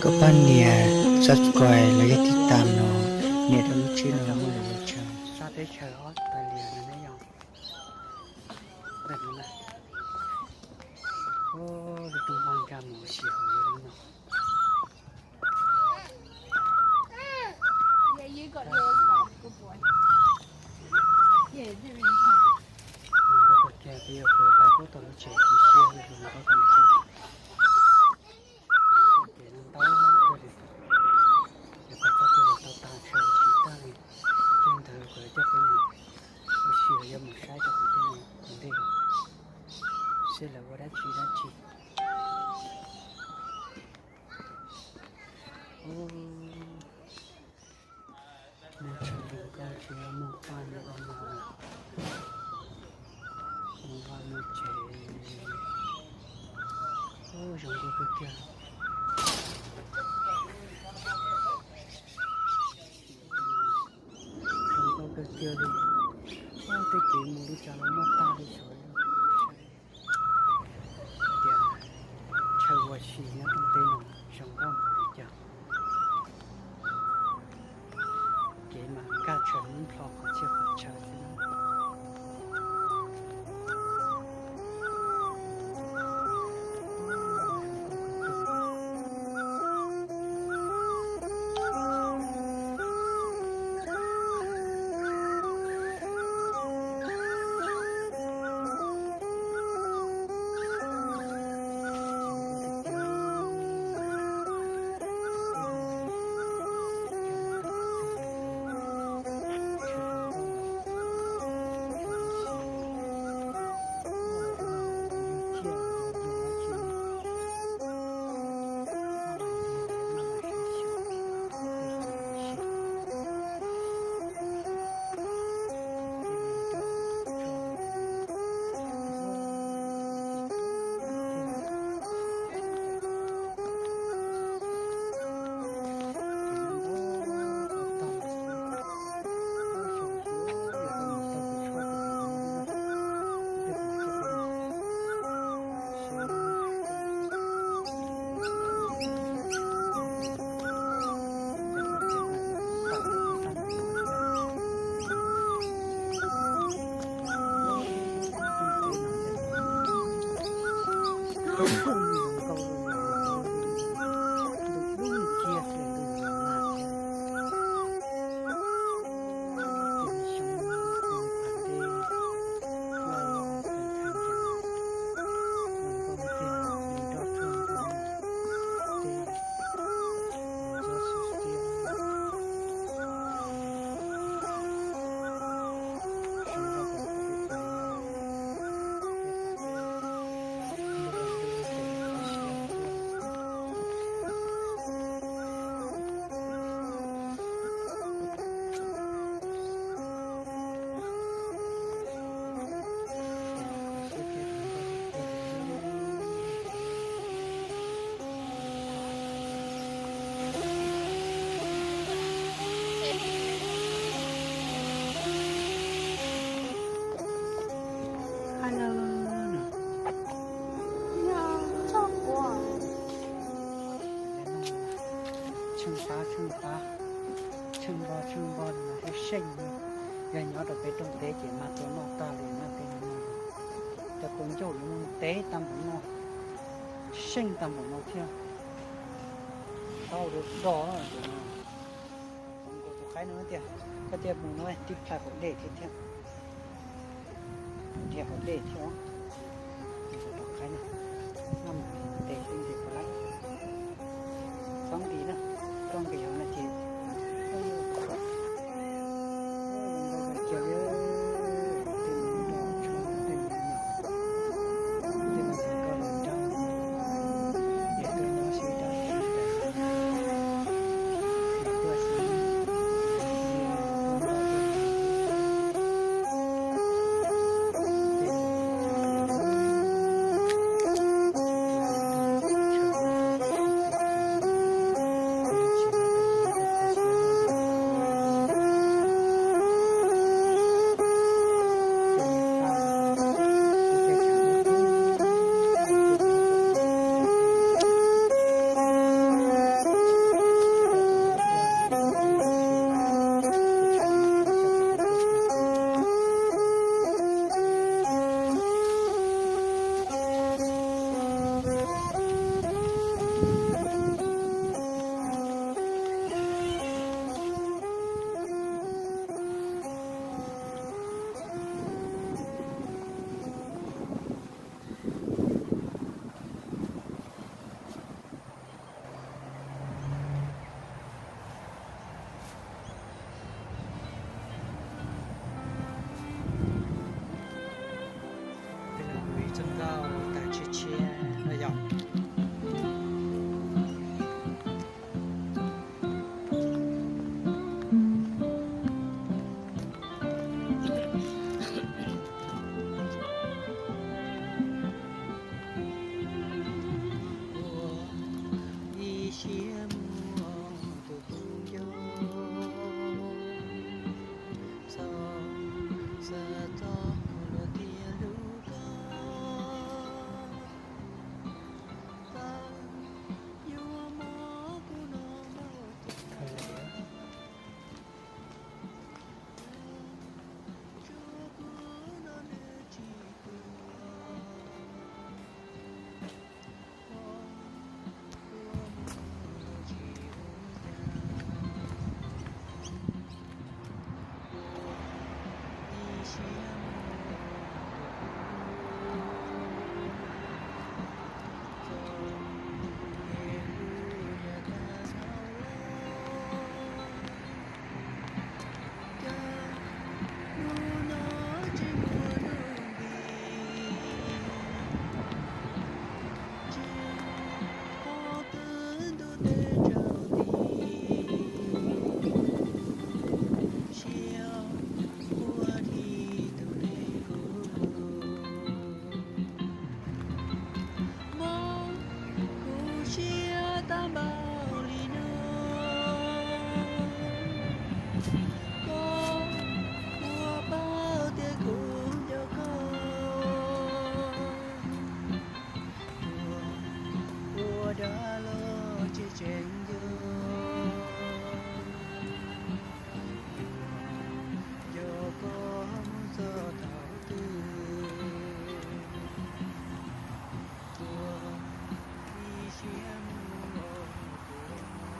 Pab nias subscribe los yog tib tam no, nias rau lub tswb no muaj lus ua tsaug. Sab teb chaws ob tas lias no ne yog. Ntawm no na, lub rooj vag nkag mus ua si hauv li no. Zoo nkauj kawg kiag, peb yuav pais pub tau lub tsev cia siab li hluas nkauj tau lub tsev. Ces no ntau kawg li, yuav pais txog twg los tau tag, tsis tag li. Ces ntawd kuv yuav coj peb mus ua si los yog mus saib rau qhov tej no ua ntej, seb lawv ua dab tsi dab tsi. Ub, neb tsis zoo nkauj tsis muaj paj no, mus vaj mus tsev. Ub, zoo nkauj kawg kiag. Zoo nkauj kawg kiag li. Ub, tej kev mus li cas los muaj tag li xyov. Tias chaw ua si nyob rooj teb no zoo nkauj npaum li cas. Kev mas nkag tshuav lub nplho qhov txhia qhov chaw xwb na. Hello. Tsheej pab tsheej pab, tsheej npo tsheej npo mas thiaj seej li. Yog nyob rau peb rooj teb ces mas tua noj tag li no tej no. Cov kaus ncauj yuav muaj ntev tag npaum no, seej tag npaum no thiab. Tau do do. Zoo nkaus tus qaib no tiag, koj thiaj mus no tib plhaw hauv dej thiab thiab. Dhia hauv dej thiab os. Tus qaib no, noj mas ntev xwb ntev puas laib. Txhob nqis na, koj nqis hauv no ces Dab laug tseem ceeb yog, yuav nco koj mus txog thaum twg, tuav ib siab mus los tuav hmo.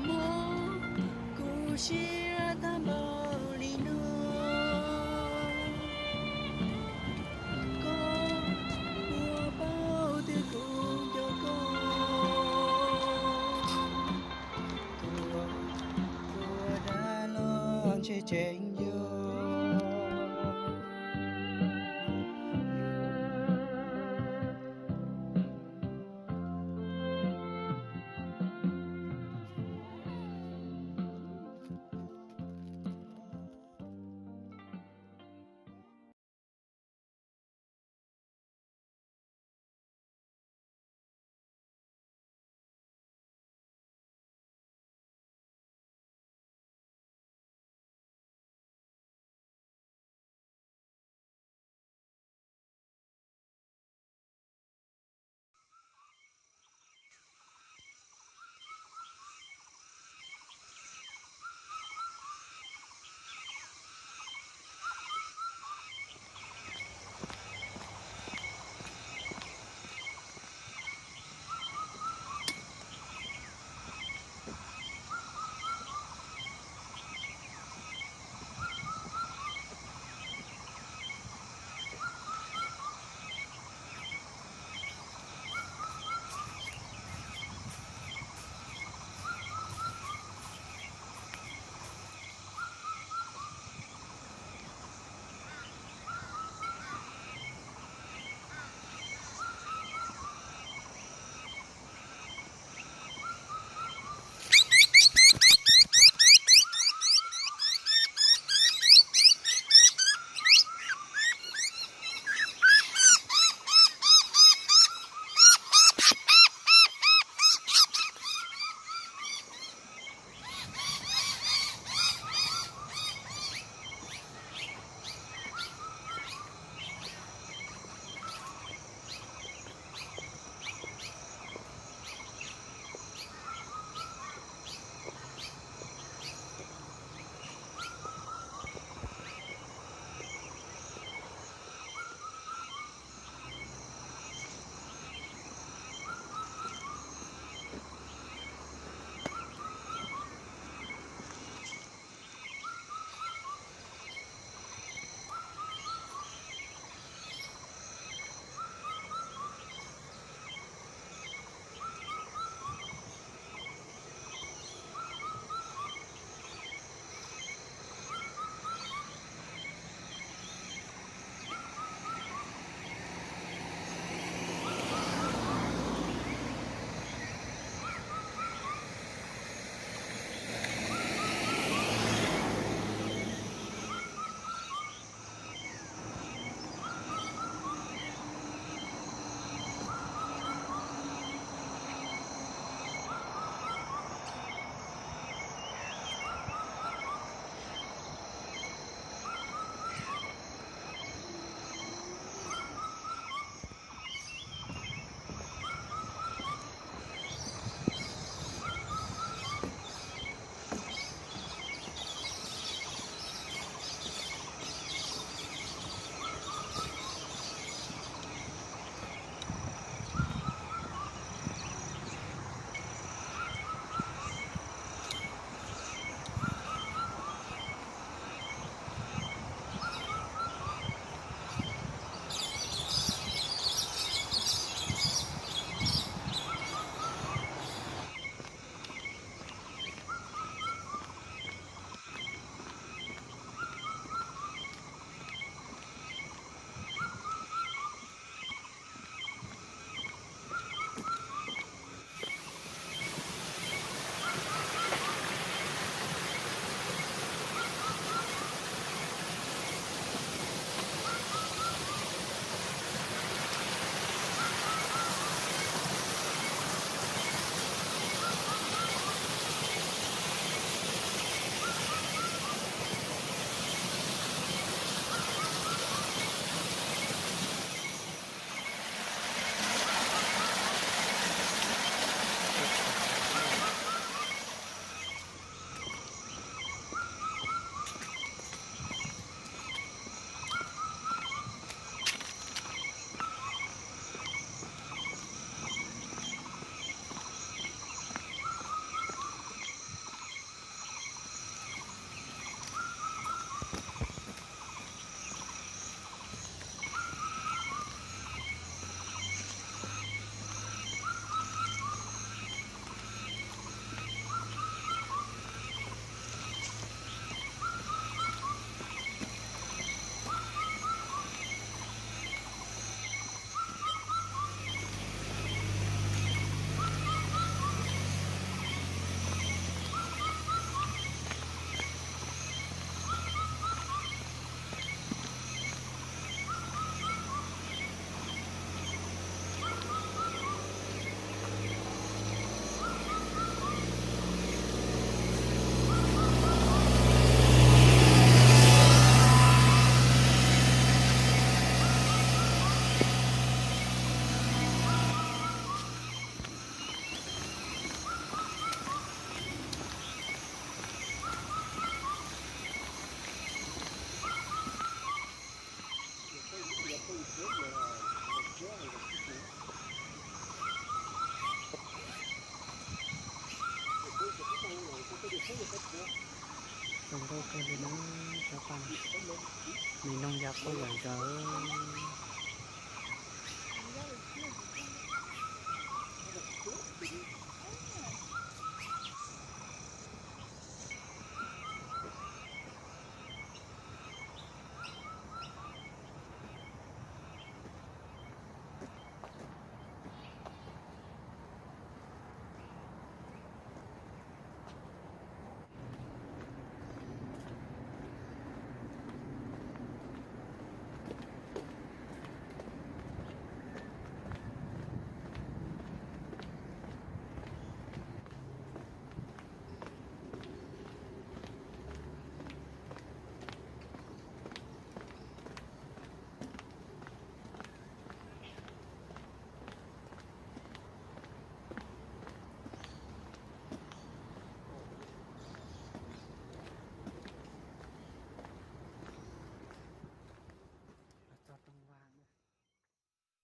Mob kuv siab tag npaum li no, koj puas paub tias kuv nco koj, tuav dab laug tseem ceeb yog. Zoo nkauj kawg li na, cov paj, me noog ya quaj yam zaws.